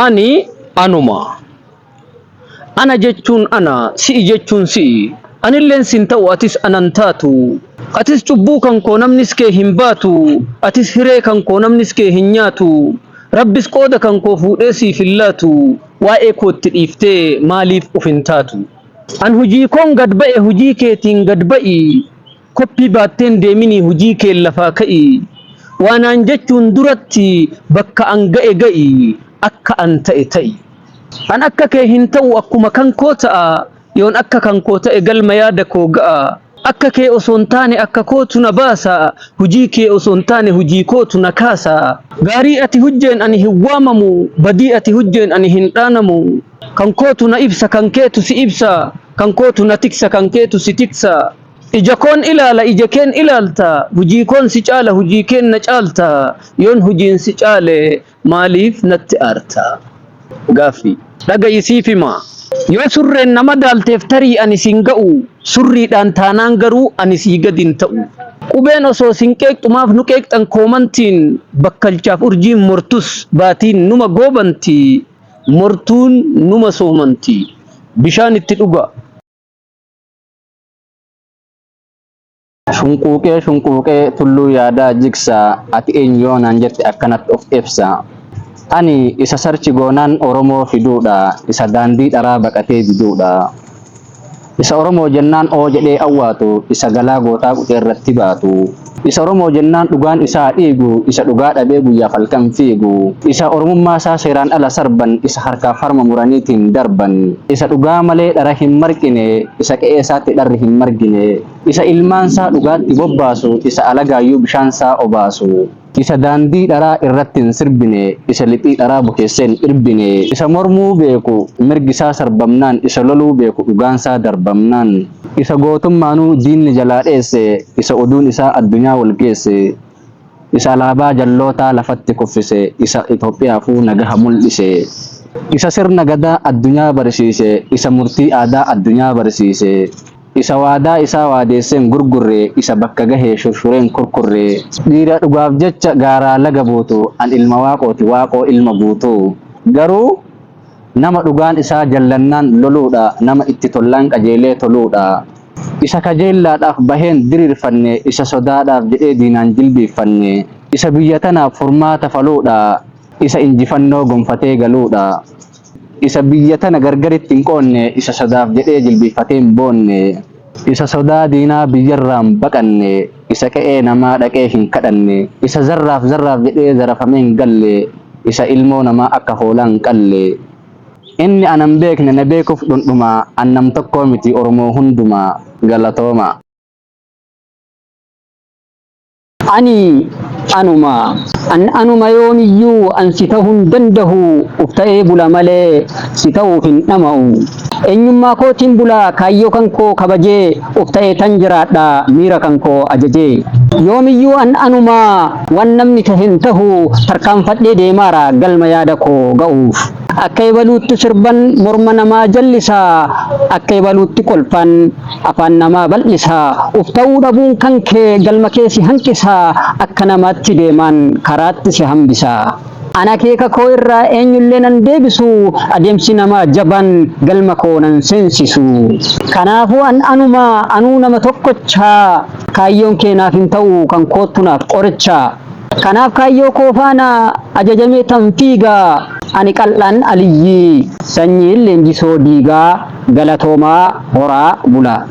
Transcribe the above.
Ani anuma. Ana jechuun ana, si'i jechuun si'i. Anilleen sin ta'u atis anan taatu. Atis cubbuu kan koo namnis kee hin baatu. Atis hiree kan koo namnis kee hin nyaatu. Rabbis qooda kan koo fuudhee siif hin laatu. Waa'ee kootti dhiiftee maaliif of hin taatu? An hujii koon gad ba'e hujii keetiin gad ba'i. Koppii baatteen deeminii hujii keen lafaa ka'i. Waa naan jechuun duratti bakka an ga'e ga'i. Akka an ta'e ta'i. An akka kee hin ta'u akkuma kan koo ta'a. Yoon akka kan koo ta'e galma yaada koo ga'a. Akka kee osoo hin taane akka kootu na baasa. Hujii kee osoo hin taane hujii kootu na kaasa. Gaarii ati hujjeen ani hin waamamu. Badii ati hujjeen ani hin dhaanamu. Kan kootu na ibsa kan keetu si ibsa. Kan kootu na tiksa kan keetu si tiksa. Ija koon ilaala ija keen ilaalta. Hujii koon si caala hujii keen na caalta. Yoon hujiin si caale maaliif natti aarta? Gaaffii. Dhaga'i siif hima. Yoo surreen nama daalteef tarii ani siin ga'u, surriidhaan taanaan garuu ani sii gadi hin ta'u. Qubeen osoo sin qeeqxu maaf nu qeeqxan koomantiin, bakkalchaaf urjiin mortus baatiin numa goobanti, mortuun numa soomanti. Bishaan itti dhugaa. Shunquuqee shunquuqee tulluu yaadaa jigsa ati eenyu yoo naan jette akkanatti of ibsa. Ani isa search goonaan Oromoo fiduudha isa daandii dharaa baqatee diduudha. Isa Oromoo jennaan oo jedhee awwaatu isa galaa gootaa quxee irratti baatu. Isa Oromoo jennaan dhugaan isaa dhiigu isa dhugaa dhabee guyyaaf halkan fiigu. Isa Oromummaa isaa seeraan ala sarban isa harkaaf harma muraniitiin darban. Isa dhugaa malee dhara hin marqine isa qe'ee isaatti dharri hin margine. Isa ilmaan isaa dhugaatti bobbaasu isa alagaayyuu bishaan isaa obaasu. Isa daandii dharaa irratti hin sirbine isa lixii dharaa bukeessee hin irbine. Isa mormuu beeku mirgi isaa sarbamnaan isa loluu beeku dhugaan isaa darbamnaan. Isa gootummaanuu diinni jalaa dheesse isa oduun isaa addunyaa wal geesse. Isa alaabaa jallootaa lafatti kuffise isa Itoophiyaafuu nagaha mul'ise. Isa sirna gadaa addunyaa barsiise isa murtii aadaa addunyaa barsiise. Isa waadaa isaa waadeessee hin gurgurre isa bakka gahee shurshuree hin kurkurre. Dhiira dhugaaf jecha gaaraa laga buutu an ilma Waaqooti Waaqoo ilma Guutuu. Garuu nama dhugaan isaa jallannaan loluudha nama itti tollaan qajeelee toluudha. Isa kajeellaadhaaf baheen diriirfanne isa sodaadhaaf jedhee diinaan jilbiiffanne. Isa biyya tanaaf furmaata faluudha isa injifannoo gonfatee galuudha. Isa biyya tana gargaritti hin qoonne isa sodaaf jedhee jilbiiffatee hin boonne. Isa sodaa diinaa biyyarraa hin baqanne isa qe'ee namaa dhaqee hin kadhanne. Isa zarraaf zarraaf jedhee zarafamee hin galle isa ilmoo namaa akka hoolaa hin qalle. Inni ana hin beekne na beekuuf dhundhuma an nam tokkoo miti Oromoo hundumaa. Galatooma. Ani anuma. An anuma yoomiyyuu an si ta'uu hin dandahu uf ta'ee bula malee si ta'uuf hin dhama'u. Eenyummaa kootiin bula kaayyoo kan koo kabajee uf ta'eetan jiraadha miira kan koo ajajee. Yoomiyyuu an anuma waan namni tahe hin tahu tarkaanfadhee deemaara galma yaada koo ga'uuf. Akka ebaluutti sirban morma namaa jallisa akka ebaluutti kolfan afaan namaa bal'isa. Uf ta'uu dhabuun kan kee galma kee si hanqisa. Akka namaatti deemaan karaatti si hambisa. An akeeka koo irraa eenyullee nan deebisu. Adeemsi namaa jabaan galma koo nan seensisu. Kanaafuu an anuma anuu nama tokkocha. Kaayyoon kee naaf hin ta'u kan koottu naaf qoricha. Kanaaf kaayyoo koo faana ajajamee tan fiiga. Ani qal'aan Aliyyii sanyiin Leenjisoo Diigaa. Galatoomaa horaa bulaa.